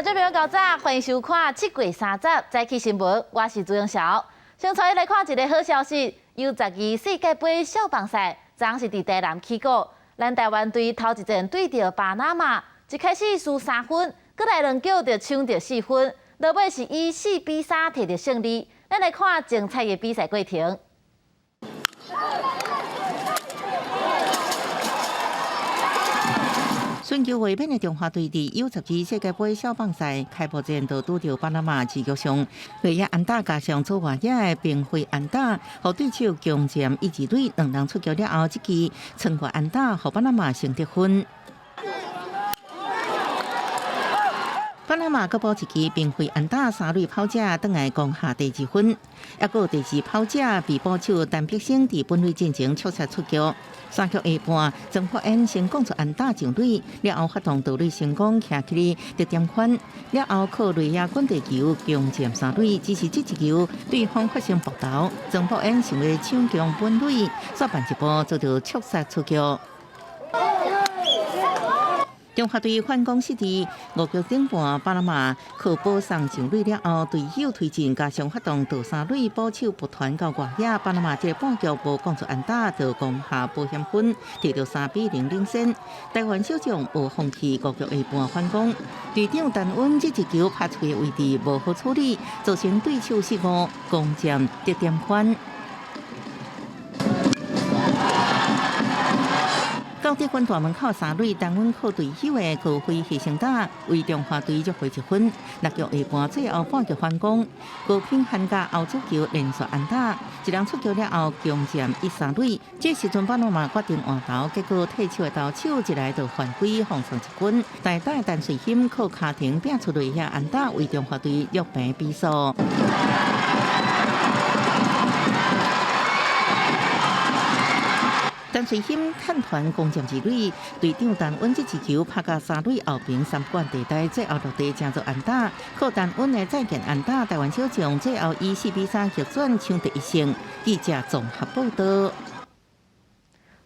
眾朋友早歡迎收看七月三十早起新聞，我是朱永曉。先帶你來看一个好消息，U12世界盃少棒賽，昨昏是佇台南起鼓，咱台灣隊頭一戰對著巴拿馬，一開始輸3分，閣來兩局就搶著4分，落尾是以4比3摕著勝利。咱來看精彩的比賽過程。尋求衛冕的中華隊佇 U12世界盃少棒賽開幕戰就拄著巴拿馬二局上，內野安打加上左外野的平飛安打，予對手強佔一二壘，兩人出局了後，這支長外安打予巴拿馬先得分。巴拿馬閣補一支平飛安打，三壘跑者轉來攻下第二分，猶閣有第二跑者被捕手陳碧生佇本壘進前觸殺出局。三局下半，曾福恩先攻出安打上壘，了後發動盜壘成功，徛起得點圈，了後靠內野滾地球強佔三壘，只是這一球對方發生暴投，曾福恩想欲搶攻本壘，煞慢一步遭著觸殺出局。中華隊反攻失地，五局頂半，巴拿馬靠保送上壘了後，隊友推進加上發動盜三壘捕手撲傳到外野，巴拿馬這個半局無攻出安打，就攻下保險分，得著3比0領先。台灣小將無放棄五局下半反攻，隊長陳穩這一球拍出的位置無好處理，造成對手失誤，攻佔得點圈。到得分大門口三壘，陳穩靠隊友的高飛犧牲打，為中華隊奪回一分。六局下半最後半局反攻，高品漢加後主球連續安打，一人出局了後強佔一三壘。這時陣巴拿馬決定換投，結果退手的投手一來就犯規，放送一分。大打陳瑞興靠跤停拚出內野安打，為中華隊約平比數。陳瑞興探團攻佔二壘，隊長陳穩這一球拍甲三壘後邊三管地帶，最後落地成做安打，靠陳穩的再見安打，台灣小將最後以4比3逆轉搶得一勝。記者綜合報道。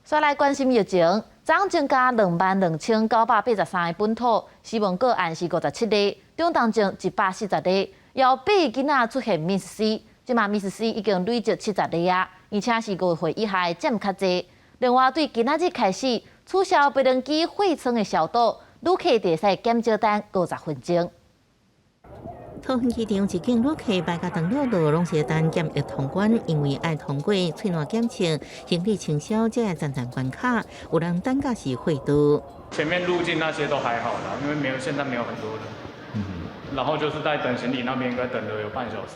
再來關心疫情，昨昏增加22,983個本土死亡個案是57例，中重症140例，有八個囡仔出現MIS-C，這馬MIS-C已經累積70例啊，而且是5歲以下佔較濟。另外，對今仔日開始取消飛輪機貨艙的消毒，旅客會使減少等50分鐘。桃園機場入境旅客排甲長樂路，攏是等檢疫通關，因為愛通過喙瀾檢測、行李清消這層層關卡，有人等甲是血道。前面入境那些都還好啦，因為沒有現在沒有很多人。然後就是在等行李那邊，應該等了有半小時。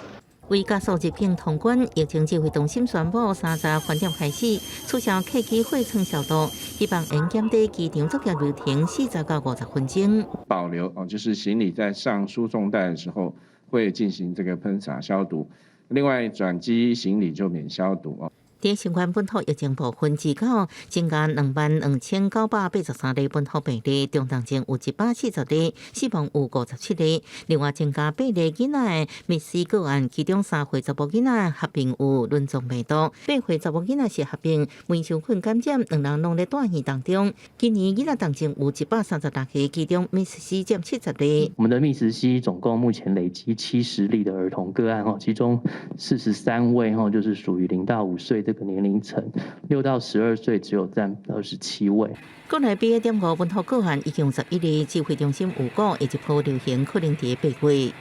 為加速入境通關，疫情指揮中心宣布，30番點開始取消客機貨艙消毒，希望能減低機場作業流程40到50分鐘。保留哦，就是行李在上輸送帶的時候會進行這個噴灑消毒，另外轉機行李就免消毒哦。佇新冠本土疫情部分，至今增加22,983例本土病例，中重症有140例，死亡有57例。另外增加八例囡仔的MIS-C個案，其中3歲查某囡仔合併有輪狀病毒，8歲查某囡仔是合併門球菌感染，兩人攏佇住院當中。今年囡仔重症有136個，其中MIS-C佔70例。我們的MIS-C總共目前累積70例的兒童個案，其中43位就是屬於0到5歲這個年齡層，6到12歲只有佔27位。國內 BA.5本土個案已經11例，指揮中心有講，下一波流行可能佇8月。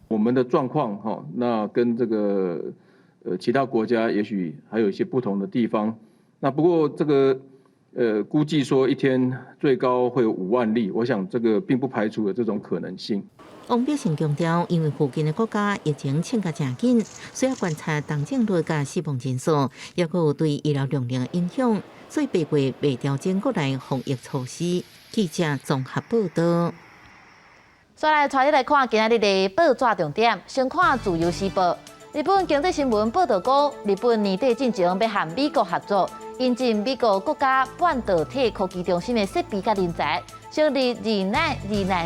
我們的狀況哈，那跟這個其他國家也許還有一些不同的地方。那不過這個估計說一天最高會有5萬例，我想這個並不排除有這種可能性。王必勝強調，因為附近的國家疫情衝甲誠緊，需要觀察重症率佮死亡人數，抑閣有對醫療容量的影響，所以8月袂調整國內防疫措施。記者綜合報道。再來帶你來看今仔日的報紙重點，先看《自由時報》。日本經濟新聞報導講，日本年底進前欲和美國合作，引進美國國家半導體科技中心的設備佮人才，成立2奈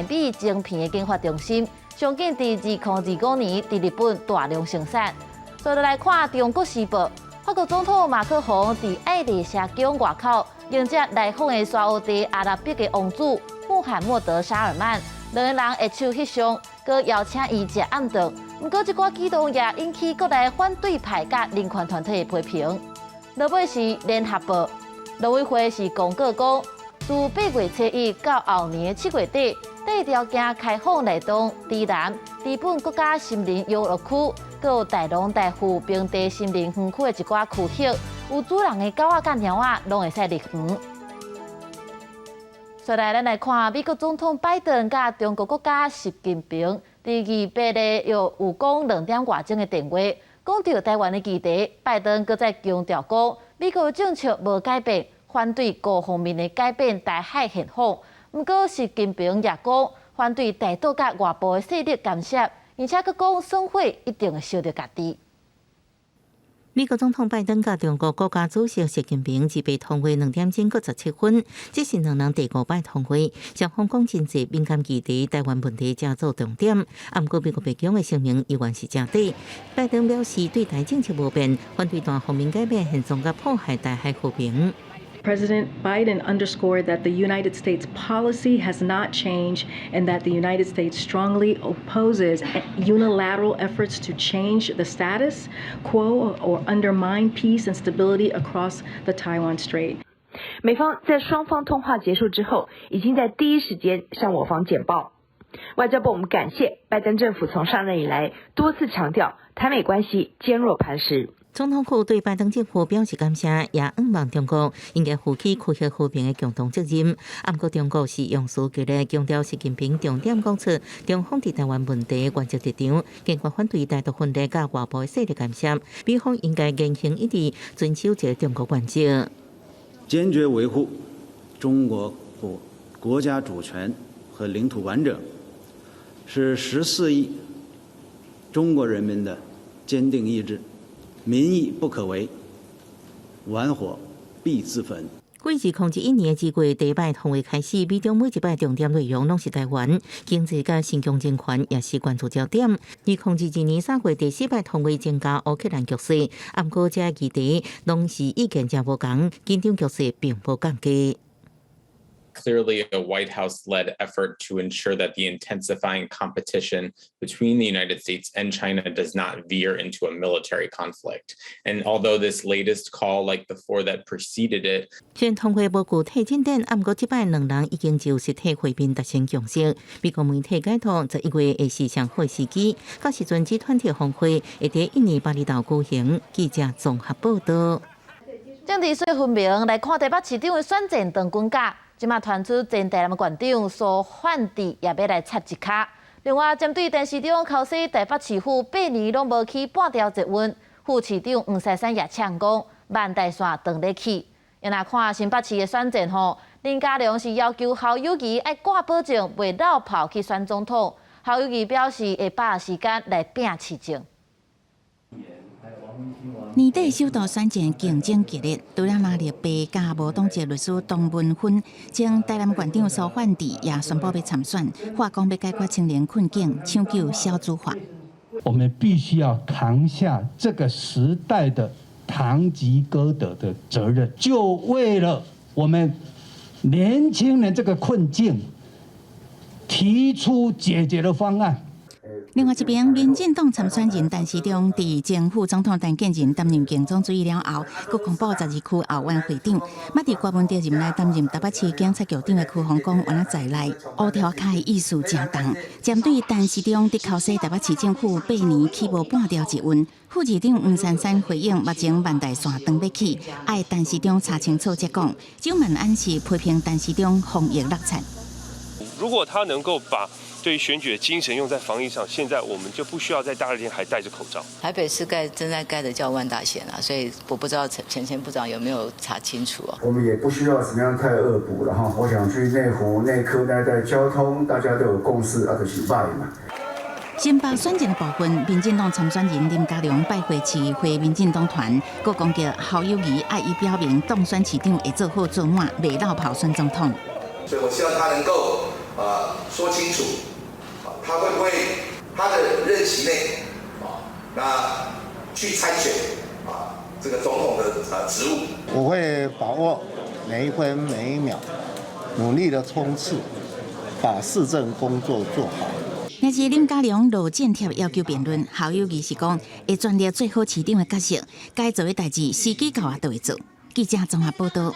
米晶片的研發中心，上緊佇2025年佇日本大量生產。再來看《中國時報》，法國總統馬克宏佇愛麗舍宮外口迎接來訪的沙烏地阿拉伯的王子穆罕默德·沙爾曼，兩个人握手翕相，閣邀請伊食暗頓。毋過這寡舉動也引起國內反對派佮人權團體的批評。落尾是聯合報，陸委會是公告講，自8月初1到後年的7月底，第一條徑開放內東、宜蘭、知本國家森林遊樂區，閣有大龍、大富平地森林園區的一寡區域，有主人的狗仔佮貓仔攏會使入園。再來，咱來看美國總統拜登佮中國國家習近平佇28日又有講2點外鐘的電話，講著台灣的議題。拜登閣再強調講，美國政策無改變，反對各方面的改變台海現況。毋過習近平也講，反對台獨佮外部的勢力干涉，而且閣講耍火一定會燒著家己。美國總統拜登佮中國國家主席習近平28通話2點鐘閣17分，這是兩人第五擺通話。雙方講真濟敏感議題，台灣問題誠做重點。毋過美國白宮的聲明依然是誠短。拜登表示對台政策無變，反對單方面改變現狀佮破壞台海和平。 President Biden underscored that the United States policy has not changed and that the United States strongly opposes unilateral efforts to change the status quo or undermine peace and stability across the Taiwan Strait. 美方在雙方通話結束之後，已經在第一時間向我方簡報。外交部，我們感謝拜登政府從上任以來多次強調台美關係堅若磐石。總統府對拜登政府表示感謝，也向望中國應該負起區域和平的共同責任。毋過中國是用詞激烈強調習近平重點講出中方佇台灣問題原則立場，堅決反對台獨分裂佮外部勢力干涉，美方應該言行一致，遵守一個中國原則。堅決維護中國國國家主權和領土完整，是14億中國人民的堅定意志。民意不可違，玩火必自焚。2021年之過第一擺通話開始，美中每一擺重點內容攏是台灣經濟佮新疆人權，也是關注焦點。2022年3月第四擺通話增加烏克蘭局勢，毋過這議題攏是意見誠無仝，緊張局勢並無降低。 Clearly a White House-led effort to ensure that the intensifying competition between the United States and China does not veer into a military conflict. And although this latest call, like the four that preceded it, 雖然通話無具體進展，毋過這擺兩人已經就實體會面達成共識。美國媒體解讀，11月會是上好時機，到時陣 G20 峰會會佇印尼巴厘島舉行。記者綜合報道。政治煞分明，來看台北市長的選戰長滾架。這馬傳出前台南縣長蘇煥智也欲來插一跤。另外，針對電視中剾洗台北市府8年攏無起半條捷運，副市長黃珊珊也嗆講萬大線當咧起。若看新北市的選戰吼，林佳龍是要求侯友宜愛掛保證，袂落跑去選總統。侯友宜表示會把握時間來拼市政。年底首度選戰競爭激烈，除了藍綠白佮無黨籍律師董文芬，前台南縣長蘇煥智也宣布欲參選，話講欲解決青年困境，搶救少子化。我們必須要扛下這個時代的堂吉訶德的責任，就為了我們年輕人這個困境，提出解決的方案。另外一邊，民進黨參選人陳時中，佇前副總統陳建仁擔任競總主委了後，閣公布12區後援會長，嘛佇郭文哲任內擔任台北市警察局長的區鳳光原來在內，烏條跤的意思誠重。針對陳時中佇剾洗台北市政府8年起無半條捷運，副市長黃珊珊回應目前萬大線當欲起，愛陳時中查清楚才講。蔣萬安是批評陳時中防疫落漆。如果他能夠把對選舉的精神用在防疫上，現在我們就不需要在大熱天還戴着口罩。台北市蓋正在蓋的叫萬大線啊，所以我不知道陳前前部長有沒有查清楚啊。我們也不需要怎麼樣太惡補了哈。我想去內湖、內科那帶交通，大家都有共識，啊，就是䆀嘛。新北選戰的部分，民進黨參選人林佳龍拜會市會民進黨團，閣攻擊侯友宜愛伊表明當選市長會做好做滿，袂落跑選總統。所以我希望他能夠說清楚。他會不會他的任期內啊，那去參選啊這個總統的職務？我會把握每一分每一秒，努力的衝刺，把把市政工作做好。若是林佳龍路見貼要求辯論，侯友宜是講會全力做好市長的角色，該做的代誌時機到啊，就會做。記者綜合報道。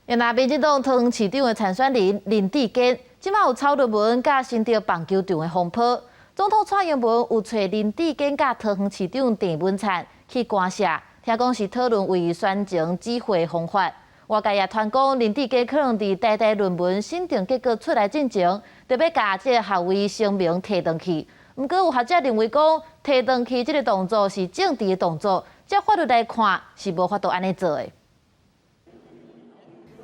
那民進黨桃園市長的參選人林智堅，這馬有抄論文佮新竹棒球場的風波。總統蔡英文有揣林智堅佮桃園市長鄭文燦去寒舍，聽講是討論為選情指揮方法。外界也傳講林智堅可能佇台大論文審定結果出來進前，就欲共這個學位聲明提轉去。毋過有學者認為講，提轉去這個動作是政治的動作，照法律來看是無法度按呢做的。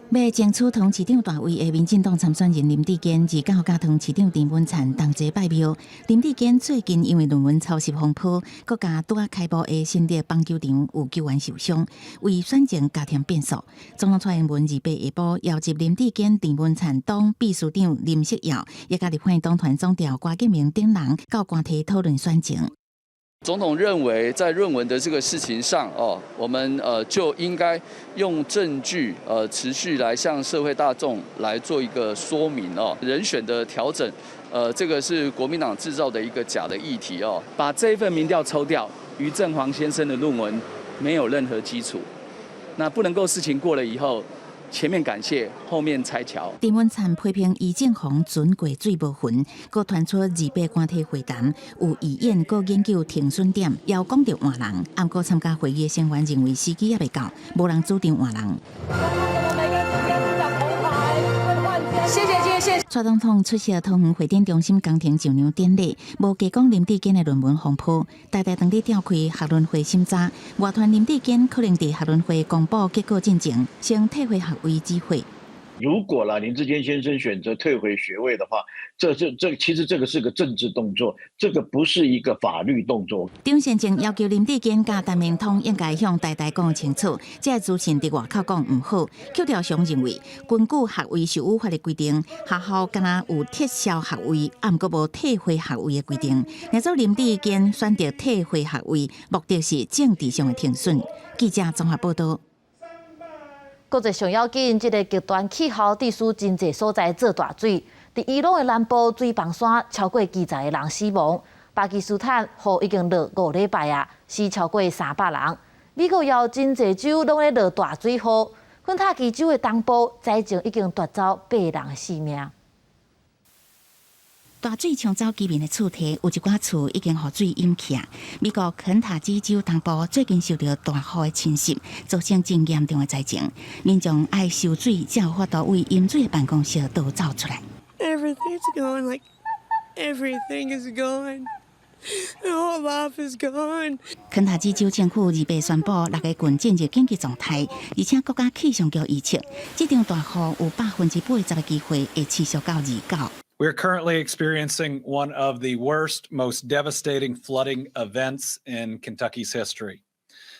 欲爭取桃園市長大位的民進黨參選人林智堅，29佮桃園市長鄭文燦同齊拜廟。林智堅最近因為論文抄襲風波，閣共拄仔開幕的新竹棒球場有球員受傷，為選情加添變數。總統蔡英文28下晡邀集林智堅、鄭文燦黨秘書長林錫耀，也佮立法院黨團總召郭敬明等人到官邸討論選情。總統認為，在論文的這個事情上，哦，我們就應該用證據，持續來向社會大眾來做一個說明哦。人選的調整，這個是國民黨製造的一個假的議題哦。把這份民調抽掉，余正煌先生的論文沒有任何基礎，那不能夠事情過了以後，前面感謝，後面拆橋。鄭文燦批評余正煌船過水無痕，閣傳出28官邸會談有預演，閣研究停損點，又講著換人。毋過參加會議的成員認為時機猶未到，無人主張換人。謝謝謝謝。蔡總統出席桃園會展中心工程上梁典禮，無加講林智堅的論文風波，台大當日召開學倫會審查，外傳林智堅可能佇學倫會公布結果進前，先退回學位指揮。如果啦林智堅先生選擇退回學位的話，這這這其實這個是個政治動作，這個不是一個法律動作。張善政要求林智堅佮陳明通應該向台大講清楚，這個資訊佇外口講毋好。邱調雄認為，根據學位授予法的規定，學校敢若有撤銷學位，啊毋過無退回學位的規定。若做林智堅選擇退回學位，目的是政治上的停損。記者綜合報道。國際上要緊，這個極端氣候致使真濟所在做大水。佇伊朗的南部水崩山，超過70個人死亡。巴基斯坦雨已經落5禮拜啊，死超過300人。美國有真濟州攏咧落大水雨，肯塔基州的東部災情已經奪走八人的性命。大水沖走居民的厝堤，有一寡厝已經予水淹去啊！美國肯塔基州東部最近受著大雨的侵襲，造成真嚴重的災情，民眾愛收水，才有法度為飲水的辦公室倒走出來。 Everything's gone, like everything is gone. The whole life is gone. 肯塔基州政府28宣布六個郡進入緊急狀態，而且國家氣象局預測，這場大雨有80%的機會會持續到29。 We are currently experiencing one of the worst, most devastating flooding events in Kentucky's history.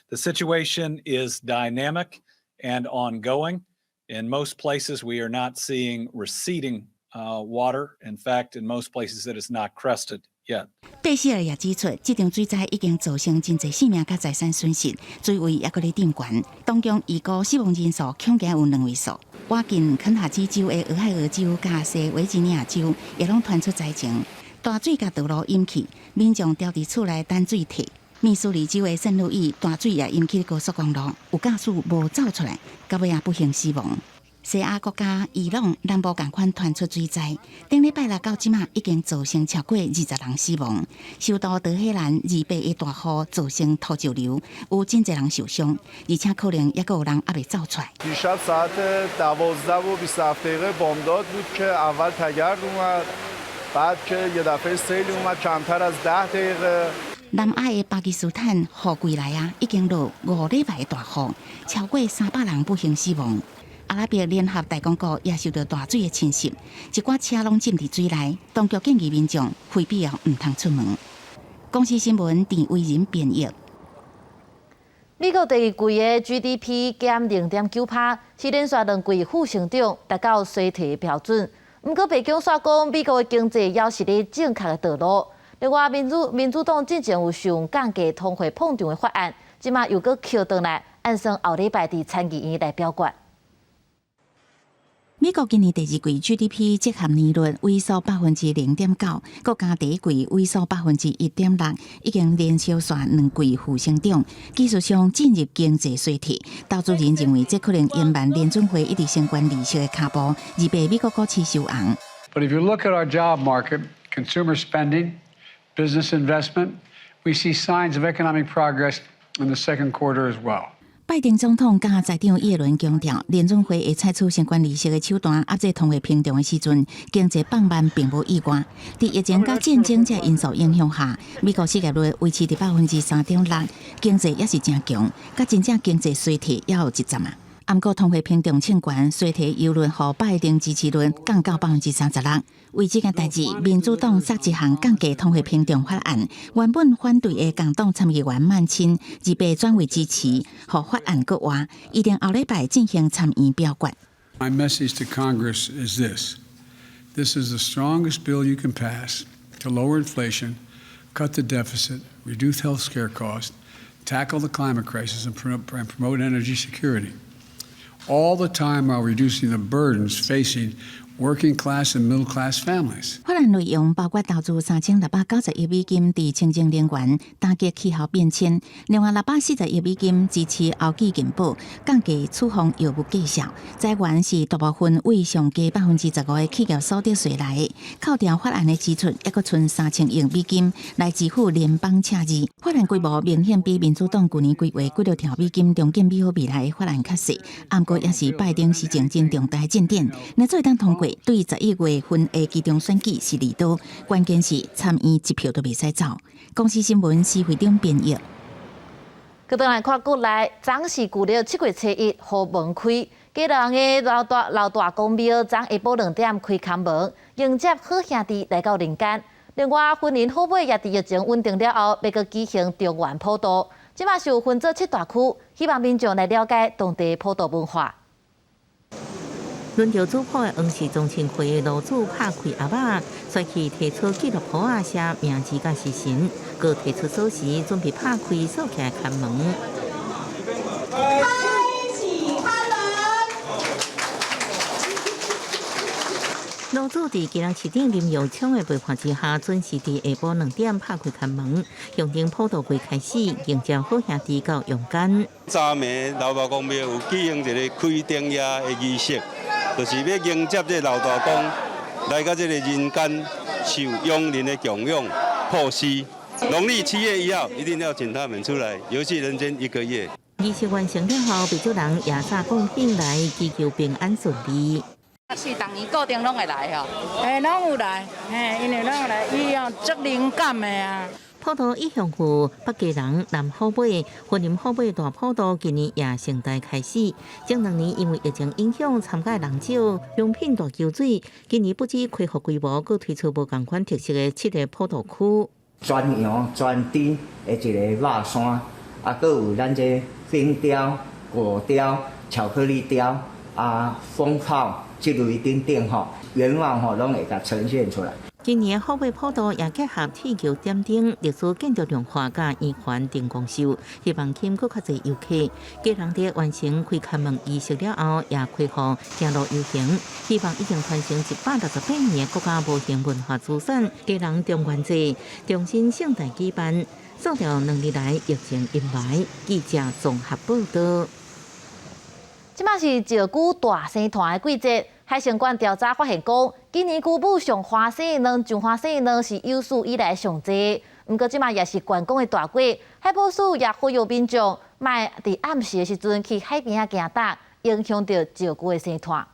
The situation is dynamic and ongoing. In most places, we are not seeing receding water. In fact, in most places, it is not crested yet. 貝希爾也指出，這場水災已經造成真濟性命佮財產損失，水位猶閣咧漲懸，當中預估死亡人數恐驚有兩位數。倚近肯塔基州的俄亥俄州佮西維吉尼亞州也攏傳出災情，大水共道路淹去，民眾牢佇厝內等水退。密蘇里州的聖路易大水也淹去高速公路，有駕駛無走出來，到尾也不幸死亡。西亞國家伊朗南部仝款傳出水災，頂禮拜六到這馬已經造成超過20人死亡。首都德黑蘭28的大雨造成土石流，有真濟人受傷，而且可能猶閣有人猶未走出來。 دیشب ساعت 12 و 27 دقیقه بامداد بود که اول تگرگ اومد بعد که یه دفعه سیل اومد کمتر از 10 دقیقه. 南亞的巴基斯坦雨季來啊，已經落5禮拜的大雨，超過300人不幸死亡。阿拉伯聯合大公國也受到大水的侵襲，一寡車攏浸佇水內，當局建議民眾非必要毋通出門。公視新聞鄭偉仁編譯。美國第二季的 GDP 減0.9%，是連續兩季負成長，達到衰退的標準。毋過白宮煞講，美國的經濟猶是咧正確的道路。另外，民主黨進前有想降低通貨膨脹的法案，這馬又閣抾轉來，按算後禮拜佇參議院來表決。美國今年第二季 GDP 折合年率萎縮0.9%，閣較第一季萎縮1.6%，已經連續紲兩季負成長，技術上進入經濟衰退。投資人認為這可能延慢聯準會一直升懸利息的跤步，而被美國股市收紅。 But if you look at our job market, consumer spending, business investment, we see signs of economic progress in the second quarter as well. 拜登總統佮財長耶倫強調，聯準會會採取升懸利息的手段，壓制通貨膨脹的時陣，經濟放慢並無意外。佇疫情佮戰爭這因素影響下，美國失業率維持佇3.6%，經濟也是誠強，佮真正經濟衰退猶有一陣啊。毋過通貨膨脹衝懸，衰退憂慮予拜登支持率降到36%。為這件代誌，民主黨殺一項降低通貨膨脹法案，原本反對的共黨參議員曼欽，28轉為支持，予法案閣活，預定後禮拜進行參院表決。 My message to Congress is this: This is the strongest bill you can pass to lower inflation, cut the deficit, reduce health care costs, tackle the climate crisis, and promote energy security. All the time while reducing the burdens facing working class and middle class families. 法案內容包括投資3690億美金佇清潔能源、打擊氣候變遷，另外640億美金支持歐記健保、降低處方藥物價數。財源是大部分為上低15%的企業所得稅來的。扣掉法案的支出，猶閣賰3000億美金來支付聯邦赤字。法案規模明顯比民主黨舊年規劃幾六兆美金重建美好未來的法案較細，毋過也是拜登施政真重大進展。若會當通過，對11月份的期中選舉是利多，關鍵是參院一票都袂使走。公視新聞施會長編譯。閣轉來看國內，昨是舊曆7月初一，予門開，基隆的老大公廟昨下晡2點開龕門，迎接好兄弟來到人間。另外，雲林虎尾也佇疫情穩定了後，欲閣舉行中元普渡。這馬是有分做七大區，希望民眾來了解當地普渡文化。輪著主埔的黃氏宗親會爐主拍開盒仔，煞去提出記錄簿仔寫名字佮時辰，閣提出鎖匙，準備拍開鎖起來看門。開啟開門。爐主佇基隆市長林右昌的陪伴之下，準時佇下晡2點拍開看門，象徵普渡會開始，迎接好兄弟到陽間。昨暝老大公廟有舉行一個開燈夜的儀式，就是欲迎接這個老大公來到這個人間受傭人的供養布施。農曆7月1號一定要請他們出來遊戲人間一個月。儀式完成了後，不少人攑紮貢品來祈求平安順利。是逐年固定攏會來吼，嘿，攏有來，嘿，因為攏有來，伊哦足靈感的啊。普渡一向有北基隆、南虎尾、雲林虎尾大普渡，今年也盛大開始。前2年因為疫情影響，參加人少，用品大缺水。今年不止恢復規模，閣推出無仝款特色的七个普渡區。全羊全豬的一个肉山，啊，閣有咱這冰雕、果雕、巧克力雕、啊，蜂炮這類等等吼，原貌吼攏會共呈現出來。今年虎尾普渡也結合鐵橋點燈、歷史建築亮化佮圓環燈光秀，希望吸引閣較濟遊客。基隆佇完成開龕門儀式了後，也開放行路遊行，希望已經傳承168年的國家無形文化資產——基隆中元節重新盛大舉辦，掃掉2年來疫情陰霾。記者綜合報道。這馬是石龜大生團的季節，海生館調查發現講，今年龜母上歡喜卵、上歡喜卵是有史以來上濟。毋過這馬也是觀光的大季，海保署也呼籲民眾，莫佇暗時的時陣去海邊仔行踏，影響著石龜的生團。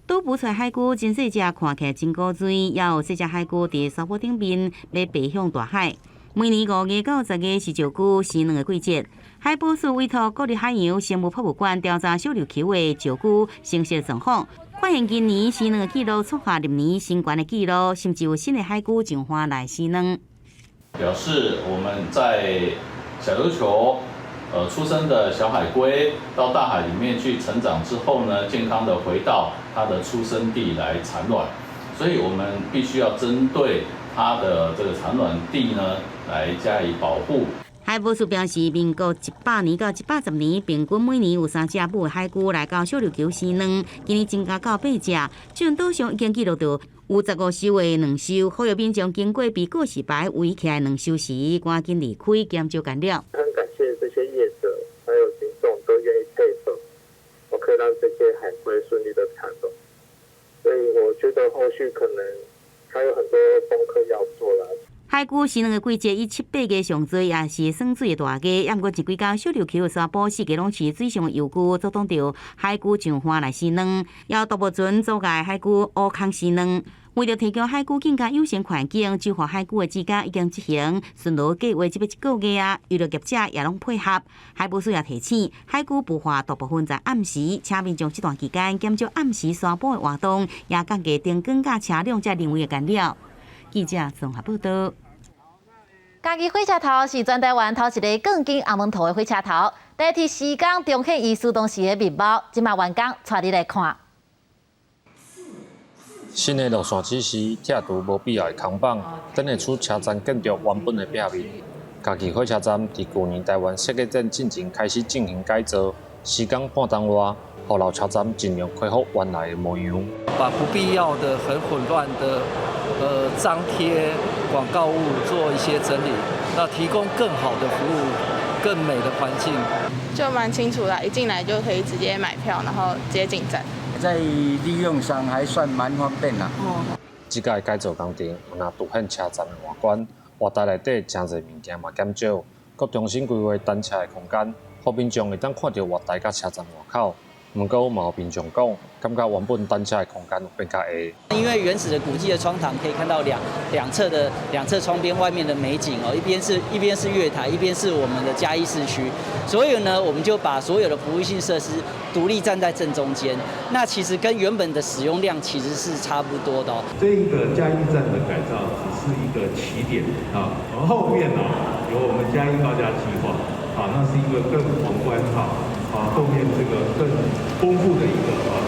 拄孵出海龜真細隻，看起來真古錐，也有細隻海龜佇沙坡頂面欲爬向大海。每年5月到10月是石龜生卵的季節。海保署委託國立海洋生物博物館調查小琉球的石龜生息狀況，發現今年生卵的記錄創下歷年新懸的紀錄，甚至有新的海龜上岸來生卵。表示我們在小琉球，出生的小海龜到大海裡面去成長之後呢，健康的回到它的出生地來產卵，所以我們必須要針對它的這個產卵地呢，來加以保護。海海保署表示，民國100年到110年，平均每年有三隻母的海龜來到小琉球生卵，今年增加到八隻。這陣島上已經記錄到有15艘的卵岫，呼籲民眾經過被告示牌圍起來卵岫時，趕緊離開，減少干擾。很感謝這些業者還有民眾都願意配合，我可以讓這些海龜順利的產卵。所以我覺得後續可能還有很多功課要做啦。海龜生卵的季節以七八月上濟，也是耍水的大月。毋過這幾工小琉球的沙埔四界攏是水上的遊具，阻擋著海龜上岸來生卵，也有獨木船阻礙海龜挖空生卵。為著提供海龜更加友善環境，守護海龜的志工已經執行巡邏計劃，這欲一個月啊，娛樂業者也攏配合。海保署也提醒，海龜孵化大部分在暗時，請民眾這段期間減少暗時沙埔的活動，也降低燈光佮車輛這人為的干擾。記者綜合報道。嘉義火車頭是全台灣頭一个鋼筋紅毛塗的火車頭，代替時光重現伊施當時的面貌。這馬完工，帶你來看。新的路線指示拆除無必要的扛棒，展現出車站建築原本的壁面。嘉義火車站佇舊年台灣設計展進前開始進行改造，時間半冬外，予老車站盡量恢復原來的模樣。把不必要的、很混亂的張貼廣告物做一些整理，那提供更好的服務、更美的環境。就蠻清楚啦，一進來就可以直接買票，然後直接進站。在利用上還算蠻方便啦。這屆改造工程毋但凸顯車站的外觀，月台內底誠濟物件嘛減少，閣重新規劃等車的空間，予民眾會當看著月台佮車站外口。毋過嘛有民眾講，感覺原本等車的空間有變較狹。因為原始的古蹟的窗堂可以看到兩側窗邊外面的美景哦，一邊是月台，一邊是我們的嘉義市區，所以呢，我們就把所有的服務性設施獨立站在正中間。那其實跟原本的使用量其實是差不多的哦。這一個嘉義站的改造只是一個起點啊，而後面呢有我們嘉義高架計劃啊，那是一個更宏觀哈。啊，後面這個更豐富的一個啊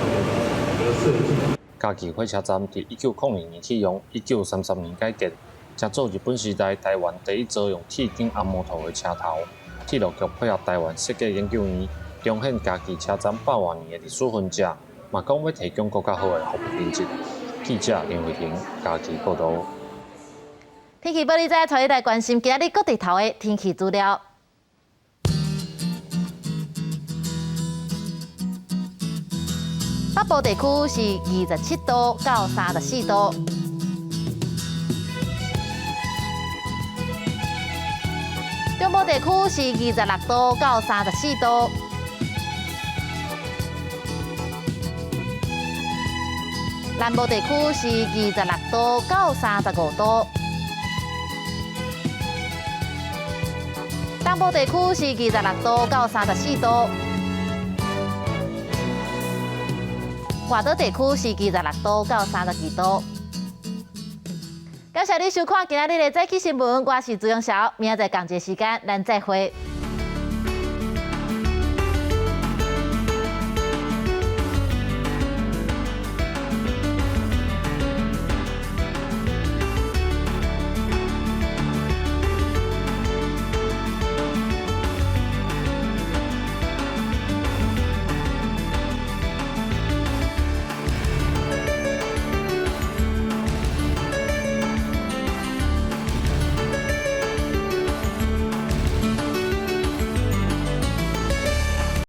這個設計。嘉義火車站佇1902年啟用，1933年改建，成做日本時代台灣第一座用鐵筋紅毛塗的車頭。鐵路局配合台灣設計研究院，重現嘉義車站百外年的歷史痕跡，嘛講欲提供閣較好的服務品質。記者林慧婷嘉義報導。天氣報你知，帶你來關心今仔日各地頭的天氣資料。北部地區是27度到34度，中部地區是26度到34度，南部地區是26度到35度，東部地區是26度到34度。外島地區是26度到32度。感謝你收看今仔日的早起新聞，我是朱永曉，明仔載仝一个時間，咱再會。